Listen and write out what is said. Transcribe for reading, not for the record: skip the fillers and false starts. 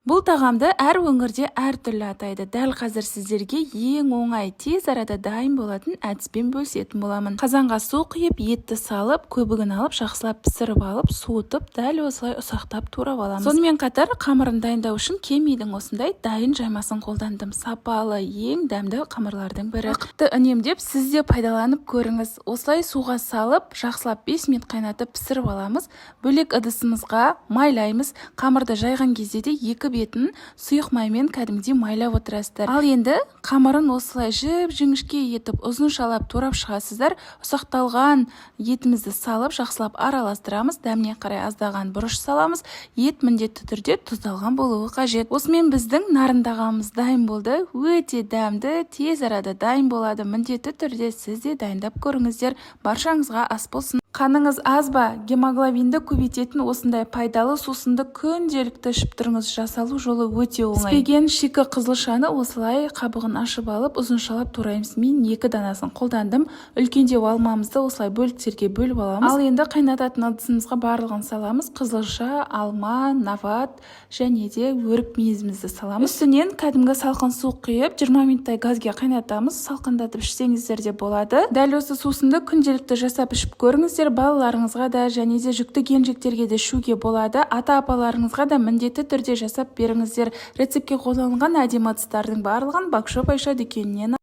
Бұл тағамды әр өңірде әртүрлі атайды. Дәл қазір сіздерге ең оңай, тез арада дайын болатын әдіспен бөлісетін боламын. Қазанға су құйып, етті салып, көбігін алып, жақсылап пісіріп алып, суытып, дәл осылай ұсақтап турап аламыз. Сонымен қатар қамырын дайындау үшін Кемидің осындай дайын жаймасын қолдандым. Сапалы, ең дәмді қамырлардың бірі. Уақытты үнемдеп, сіз де пайдаланып көріңіз. Осылай суға салып, жақсылап 5 минут қайнатып, пісіріп аламыз. Бөлек ыдысымызға майлаймыз. Қамырды жайған кезде де екі бетін сұйық маймен кәдімгідей майлап отырасыздар. Ал енді қамырын осылай жіп жіңішке етіп, ұзыншалап турап шығасыздар. Ұсақталған етімізді салып, жақсылап араластырамыз. Дәміне қарай аздаған бұрыш саламыз. Ет міндетті түрде тұздалған болуы қажет. Осымен біздің нарын тағамымыз дайын болды. Өте дәмді, тез арада дайын болады. Міндетті түрде сіз де дайындап көріңіздер. Баршаңызға ас болсын! Қаныңыз аз ба? Гемоглобинді көбейтетін осындай пайдалы сусынды күнделікті ішіп тұрыңыз. Жасалу жолы өте оңай. Піспеген шикі қызылшаны осылай қабығын ашып алып, ұзыншалап тураймыз. Мен екі данасын қолдандым. Үлкендеу алмамызды осылай бөліктерге бөліп аламыз. Ал енді қайнататын ыдысымызға барлығын саламыз: қызылша, алма, нават және де өрік мейізімізді саламыз. Үстінен кәдімгі салқын су құйып, 20 минуттай газге қайнатамыз. Салқындатып ішсеңіздер де болады. Дәл осы сусынды күнделікті жасап ішіп көріңіздер. Балаларыңызға да және де жүкті келіншектерге де ішуге болады. Ата апаларыңызға да міндетті түрде жасап беріңіздер. Рецептке қолданылған әдемі ыдыстардың барлығын Бакшоп Айша дүкенінен